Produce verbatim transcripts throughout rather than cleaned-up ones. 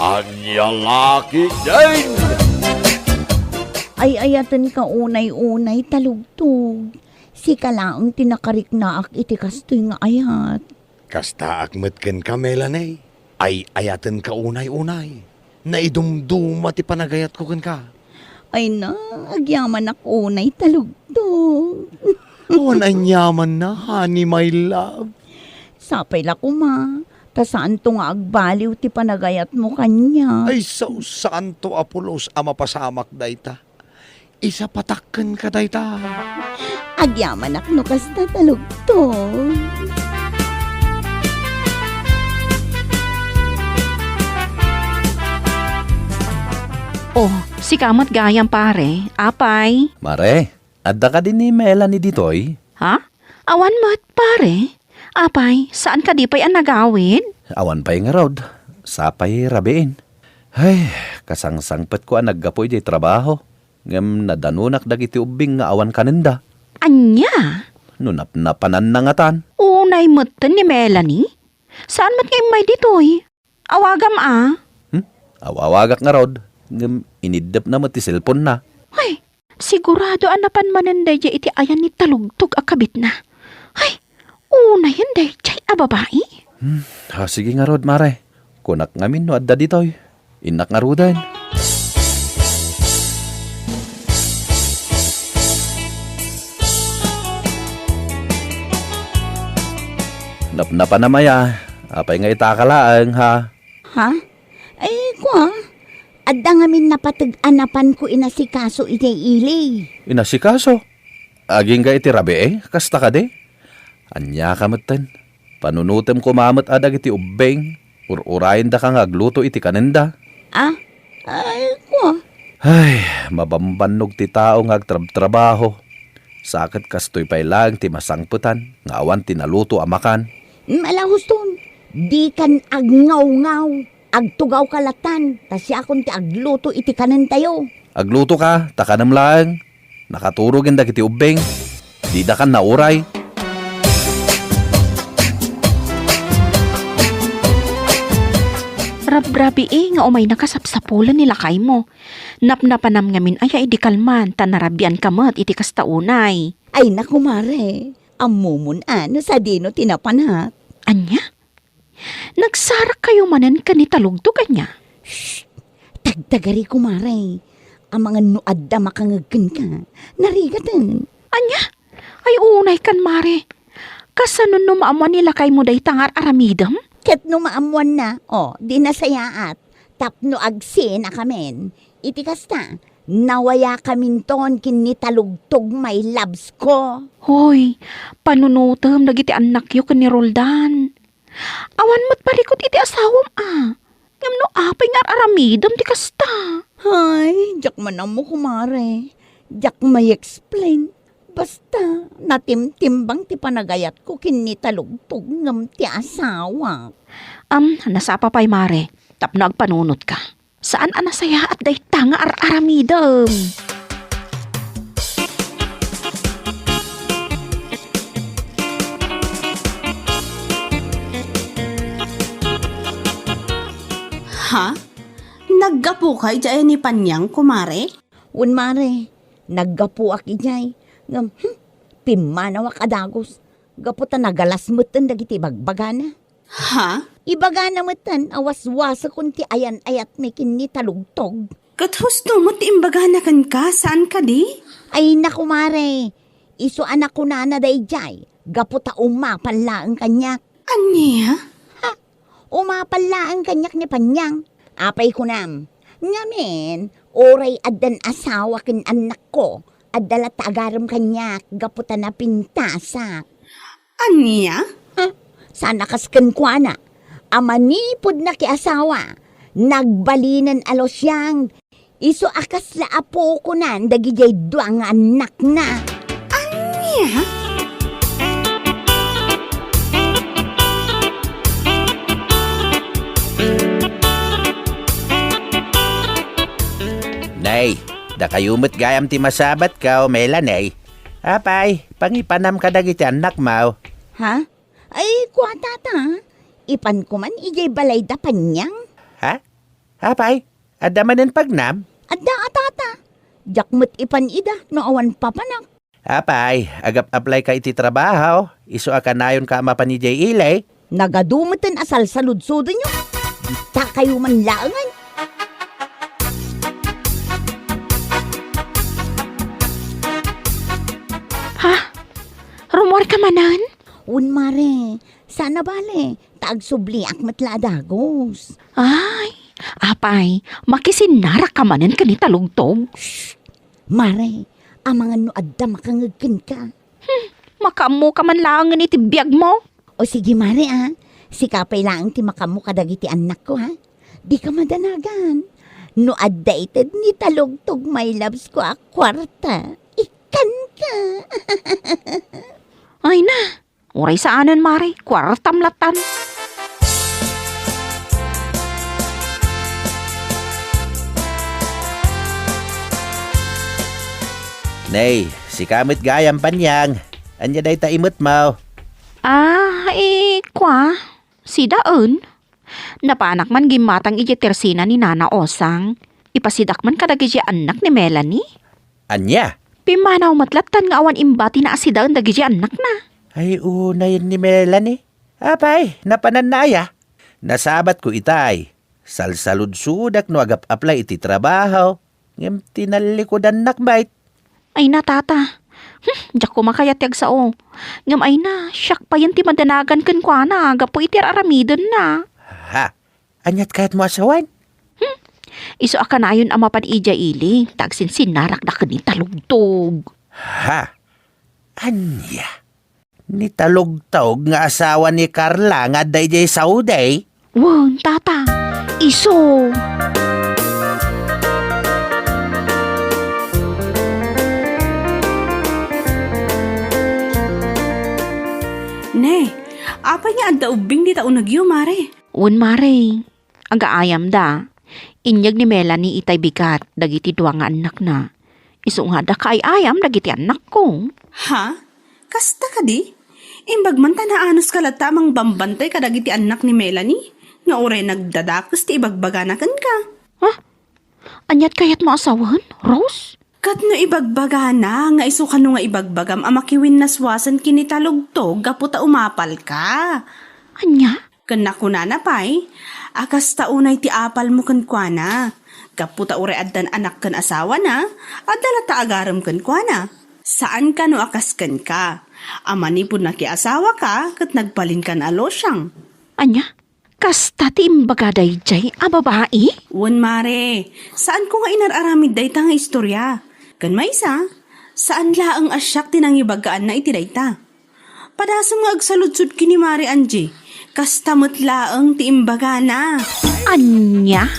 Ania la ketdin? Ay-ayatenka unay-unay, Talugtog. Sika laeng ti nakariknaak iti kastoy nga ayat. Kastaak met kenka, Melanie. Ay-ayatenka unay-unay. Naidumduma ti panagayatko kenka. Ay na, agyamanak unay, Talugtog. Awan aniamanna, honey, my love. Sapay la koma, ta saanto nga agbaliw ti panagayatmo kaniak. Ay, sao, saanto a pulos a mapasamak dayta. Isapatak kenka dayta. Agyamanak no kasta, Talugtog. Oh, sika met gayam, pare. Apay? Mare, adda kadi ni Melanie ditoy? Ha? Awan met, pare. Apay, saan kadi pay a nagawid? Awan pay ngarud. Sapay rabiin. Ay, kasangsangpetko a naggapu idiay trabaho. Ngem nadanonak dagiti ubbing nga awan kanenda. Ania? No napnapananna ngatan. Unay metten ni Melanie? Saan met nga immay ditoy? Awagam a. Hmm? Aw-awagak ngarud, ngem iniddepna met ti cellphone-na. Ay, sigurado a napan manen daydiay iti ayan ni Talugtog a kabitna. Ay, unayen daydiay a babai. Hmm, ah, sige ngarud, mare. Kunak ngamin no adda ditoy. Innak ngaruden. Napnapanam aya, apay nga itaka laeng, ha? Ha? Ay, kua, adda ngamin napateg a napanko inasikaso idiay ili. Inasikaso? Agingga iti rabii, kasta kadi? Aniaka metten? Panunotem koma met a dagiti ubbing, ur-urayendaka nga agluto iti kanenda. Ah? Ay, kua. Ay, mabambannog ti tao nga agtrabtrabaho. Sa ket kastoy pay laeng ti masangpetan nga awan ti naluto a makan. Malahuston, dikan agngawngaw. Agtugawka latan, ta siakon ti agluto iti kanentayo. Aglutoka, ta kanem laeng. Nakaturogen dagiti ubbing. Didakan nauray. Rabrabii nga umaynaka sapsapulen ni lakaymo. Napnapanam ngamin aya idi kalman, ta narabianka met iti kasta unay. Ay, naku, mare. Ammomon a no sadino ti napanak. Ania? Nagsarakkayo manen ken ni Talugtog, ania? Shh! Tagtagari, kumare. Amangan no adda makangeg kenka, narigaten. Ania? Ay, unay kan, mare. Kasano no maammuan ni lakaymo dayta nga ar-aramidem? Ket no maammuanna, o, di nasayaat. Tapno agsinakamin. Iti kasta, nawayakaminton ken ni Talugtog, my loves ko. Hoy, panunotem dagiti annakyo ken ni Roldan. Awan met parikut iti asawam a. Ngem no apay nga ar-aramidem ti kasta? Ay, diak man ammo, kumare. Diak may-explain. Basta, natimtimbang ti panagayatko ken ni Talugtog ngem ti asawak. Am, nasapa pay, mare, tapno agpanunotka. Saan a nasayaat dayta nga ar-aramidem. Ha? Naggapuka idiay ni Panyang, kumare? Wen, mare, naggapuak idiay. Ngem, hmm, pimmanawak a dagus. Gapu ta nagalas metten dagiti ibagbagana. Ha? Ibagana metten a waswasekon ti ayan-ayatmi ken ni Talugtog. Ket husto met ti imbagana kenka, saan kadi? Ay, naku, mare. Isu a nakunana daydiay, gapu ta umapal laeng kaniak. Ania? Ha? Umapal laeng kaniak ni Panyang. Apay kunam? Ngamin, uray addan asawa ken annakko, adda latta agarem kaniak gapu ta napintasak. Ania? Huh? Saan a kas kenkuana a manipud nakiasawa, nagbalinen a lusiang, isu a kasla apokonan dagidiay dua nga annakna. Ania? Nay, dakayo met gayam ti masabatko, Melanie. Apay, pangipanam kadagiti annakmo. Ha? Ay, kua, tata. Ipanko man idiay balay da Panyang. Ha? Apay, adda manen pagnam? Adda a, tata. Diak met ipan ida no awan papanak. Apay, agap-applyka iti trabaho, isu a kanayonka a mapan idiay ili? Nagadu meten a salsaludsodenyo. Dita kayo man laengen. Ha? Rummuarka manen? Wen, mare. Saan a bale, ta agsubliak met la a dagus. Ay, apay, makisinnarakka manen ken ni Talugtog? Shh! Mare, amangan no adda makangeg kenka. Hmm, makaammoka man laengen iti biagmo. O sige, mare, a. Sika pay laeng ti makaammo kadagiti annakko, ha? Dika madanagan. No adda ited ni Talugtog, my loves ko a kuarta, ikkanka. Ay na, uray saanen, mare, kuartam lattan. Nay, sika met gayam, Panyang. Ania dayta imetmo? Ah, eh, kua, sidaen. Napanak man gimmatang idiay tersina ni Nana Osang. Ipasidak man kadagiti annak ni Melanie. Ania? Pimmanaw met lattan nga awan imbati na a sidaen dagiti annakna. Ay, unayen ni Melanie. Apay, napananna aya? Nasabatko itay. Salsaludsodak no agap-apply iti trabaho. Ngem tinallikudannak met. Ay na, tata. Hmm, diak koma kayat ti agsao. Ngem ay na, siak payen ti madanagan kenkuana gapu iti ar-aramidenna. Ha? Aniat kayatmo a sawen? Hmm. Isu a kanayon a mapan idiay ili, ta agsinsinnarakda ken ni Talugtog. Ha? Ania? Ni Talugtog nga asawa ni Carla nga adda idiay Saudi? Wen, tata. Isu. Ne, apay nga adda ubbing dita unegyo, mare? Wen, mare. Agaayamda. Inyeg ni Melanie itay bigat dagiti dua nga annakna. Isu nga adda kaay-ayam dagiti annakko. Ha? Kasta kadi? Imbag man ta naanuska latta a mangbambantay kadagiti annak ni Melanie nga uray nagdadakes ti ibagbagana kenka. Ha? Aniat kayatmo a sawen, Rose? Ket no ibagbagana nga isu kano nga ibagbagam a makiwinnaswasen ken ni Talugtog gapu ta umapalka. Ania? Ken nakunana pay a kasta unay ti apalmo kenkuana. Gapu ta uray addan anak ken asawana, adda latta agarem kenkuana. Saan kano a kas kenka, a manipud nakiasawaka ket nagbalinkan a losyang. Ania? Kasta ti imbaga daydiay a babai? Wen, mare, saanko nga inar-aramid dayta nga istorya. Ken maysa, saan laeng a siak ti nangibagaanna iti dayta. Padasem nga agsaludsod ken ni Mare Angie, kasta met laeng ti imbagana. Ania?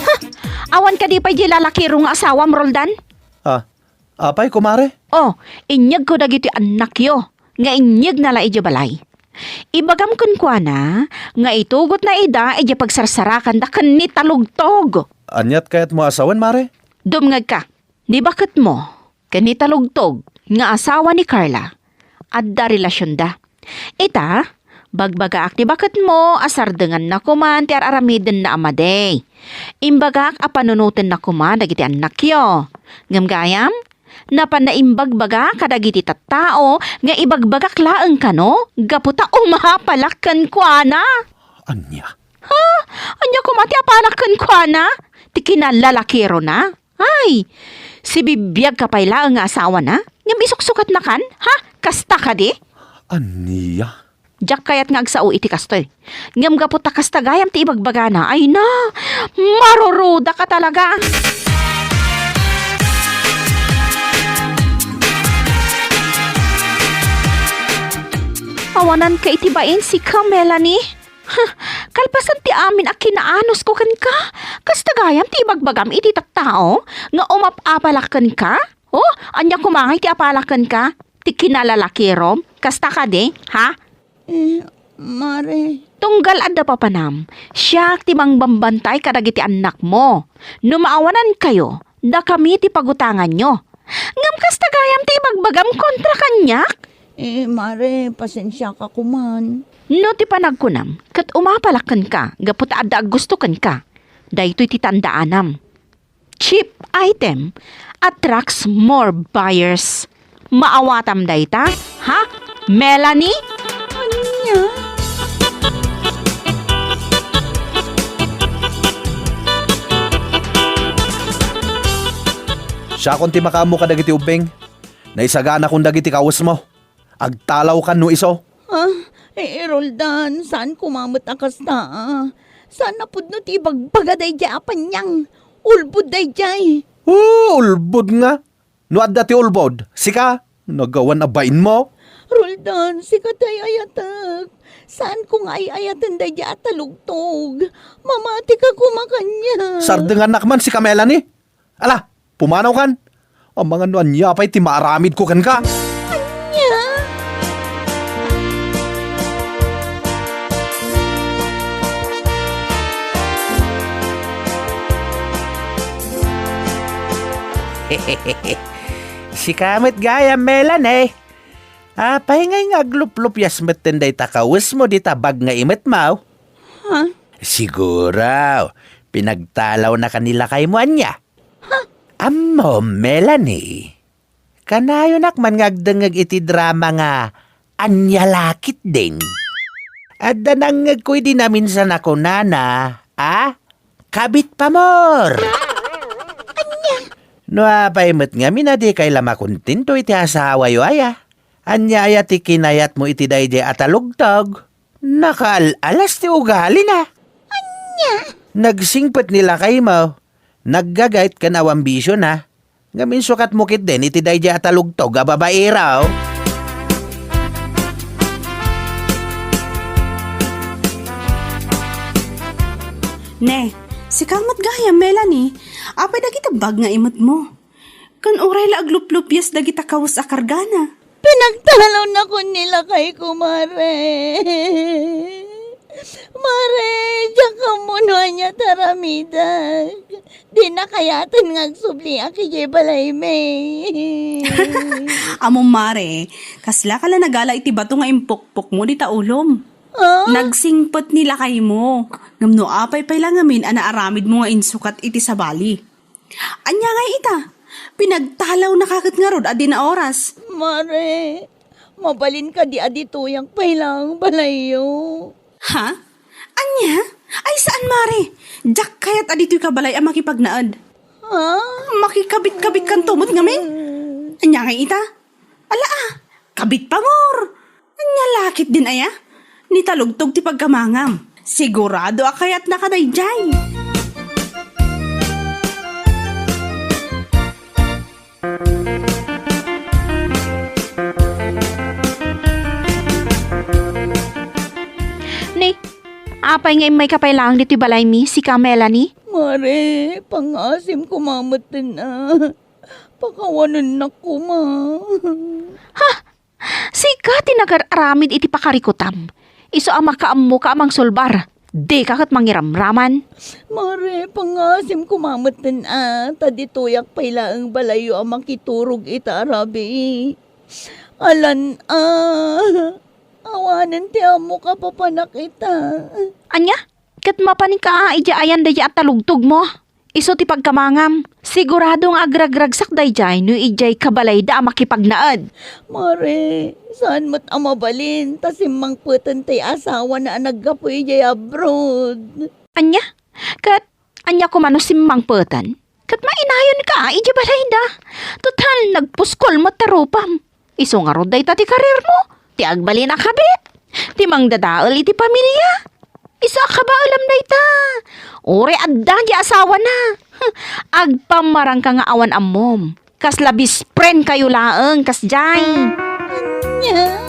Ha! Awan kadi pay di lalakiro nga asawam, Roldan? Ah, apay, kumare? Oh, inyegko dagiti annakyo nga inyegna la idiay balay. Ibagam kenkuana nga itugotna ida idiay pagsarsarakanda ken ni Talugtog. Aniat kayatmo a sawen, mare? Dumngegka, ni baketmo ken ni Talugtog nga asawa ni Carla, adda relasionda. Ita, bagbagaak ti baketmo a sardenganna koman ti ar-aramidenna a madi. Imbagak a panunotenna koma dagiti annakyo. Ngem gayam, napanna imbagbaga kadagiti tattao nga ibagbagak laeng kano gapu ta umapalak kenkuana. Ania? Ha? Ania koma ti apalak kenkuana? Ti kinalalakirona? Ay, sibibiagka pay laeng nga asawana? Ngem isuksukatnakan? Ha? Kasta kadi? Ania? Diak kayat nga agsao iti kastoy. Ngem gapu ta kasta gayam ti ibagbagana, ay na, marurudak a talaga. Awananka iti bain, sika, Melanie. Huh, kalpasan ti amin a kinaanusko kenka, kasta gayam ti ibagbagam iti tattao nga umap-apalak kenka? Oh, ania koma ngay ti apalak kenka? Ti kinalalakirom? Kasta kadi, ha? Eh, Mare. Tunggal adda papanam, siak ti mangbambantay kadagiti annakmo. No maawanankayo, dakami ti pagutanganyo. Ngem kasta gayam ti ibagbagam kontra kaniak? Eh, mare, pasensiaka koman. No ti panagkunam, ket umapalak kenka gapu ta adda aggusto kenka. Daytoy ti tandaanam. Cheap item attracts more buyers. Maawatam dayta? Ha? Melanie? Ania? Siakon ti makaammo kadagiti ubbing. Naisaganakon dagiti kawesmo. Agtalawkan no isu. Ah, eh, Roldan, saan koma met a kasta, ah. Saan a pudno ti ibagbaga daydiay a paniang? Ulbod daydiay. Oh, ulbod nga. No adda ti ulbod, sika, nagawan a bainmo? Roldan, sika ti ay-ayatek. Saan ko nga ay-ayaten daydiay a talugtog? Mamatika koma kaniak. Sardengannak man sika, Melanie. Ala, pumanawkan. Amangan no ania pay ti maaramidko kenka. Ania? Sika met gayam, Melanie. Apay ngay nga agluplupias metten dayta kawesmo dita bag nga imetmo? Ha? Siguro, pinagtalawnaka ni lakaymo ania? Ha? Ammom, Melanie, kanayonak man nga agdengngeg iti drama nga Ania la ketdin? Adda nangngegko idi naminsan a kunana, a? Kabit pamor! Ania? No apay met ngamin a dikay la makontento iti asawayo aya? Ania aya ti kinayatmo iti daydiay a talugtog? Nakaal-alas ti ugalina. Ania? Nagsingpet ni lakaymo. Naggagayt ken awan bisiona. Ngem insukatmo ketdin iti daydiay a talugtog a babaero. Ne, sika met gayam, Melanie. Apay dagiti bag nga imetmo? Ken uray la agluplupias dagita kawes a kargana. Pinagtalawnakon ni lakayko, mare. Mare, diak ammo no ania ti aramidek. Dina kayaten nga agsubliak idiay balaymi. Ammom, mare, kaslaka la nagala iti bato nga impukpokmo dita ulom. Ah? Nagsingpet ni lakaymo. Ngem no apay pay la ngamin a naaramidmo nga insukat iti sabali. Ania ngay ita? Pinagtalawnaka ket ngarud a dina oras. Mare, mabalin kadi a ditoyak pay laeng balayyo? Ha? Ania? Ay, saan, mare? Diak kayat a ditoyka balay a makipagnaed. Ha? Makikabit-kabitkanto met ngamin? Ania ngay ita? Ala, ah, kabit pamor! Ania la ketdin aya? Ni talugtog ti pagkamangam. Sigurado a kayatnaka daydiay. Ni, apay nga immayka pay laeng ditoy balaymi, sika, Melanie? Mare, pangngaasim koma metten a. Pakawanennak koma. Ha? Sika ti nagar-aramid iti pakarikutam. Isu a makaammoka a mangsulbar. Dika ket mangiramraman. Mare, pangngaasim koma metten a, ta ditoyak pay laeng balayyo a makiturog ita a rabii. Alan a. Awanen ti ammok a papanak ita. Ania? Ket mapaninka a idiay ayan daydiay a talugtogmo? Isu ti pagkamangam. Sigurado nga agragragsak daydiay no idiay kabalayda a makipagnaed. Mare, saan met a mabalin ta simmangpeten ti asawana a naggapu idiay abroad. Ania? Ket ania koma no simmangpeten? Ket mainayonka idiay balayda. Total, nagpuskol met ta rupam. Isu ngarud dayta ti kariermo, ti agbalin a kabit, ti mangdadael iti pamilia. Isu a kabaelam dayta. Uray adda ti asawana. Agpammarangka nga awan ammom. Kasla best friend kayo laeng, kasdiay. Ania?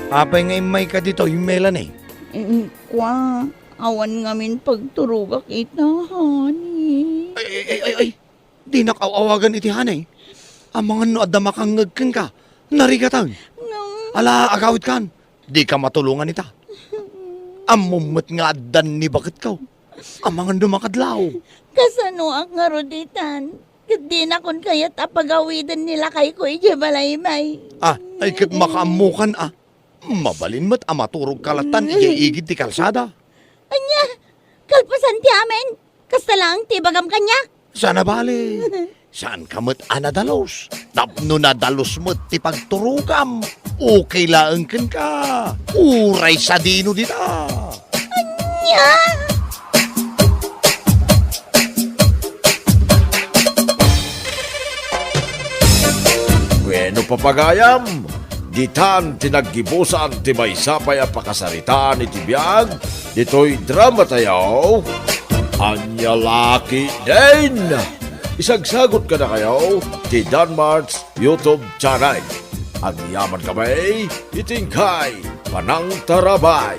Apay nga immayka ditoy, Melanie? Mm, kua, awan ngamin pagturogak ita, honey. Ay, ay, ay, ay, ay. Dinak aw-awagan iti honey. Amangan no adda makangngeg kenka, narigatan. Ngem Ala, agawidkan. Dika matulongan ita. Ammom met nga addan ni baketko. Amangan dumakadlaw. Kasanoak ngarud ditan? Ket dinakon kayat a pagawiden ni lakayko idiay balaymay. Ah, ay ket makaammokan, ah. Mabalin met a maturogka lattan idiay igid ti kalsada. Ania? Kalpasan ti amin? Kasta laeng ti ibagam kaniak? Saan a bale. Saanka met a nadalus. Tapno nadalus met ti pagturogam. Okay laeng kenka. Uray sadino dita. Ania? Bueno, papagayam, ditan ti naggibusan ti maysa pay a pakasaritaan iti biag ditoy drama tayo. Ania la ketdin? Isagsagot kadakayo ti Danmart's YouTube channel. Agyaman kami iti inkay panangtarabay.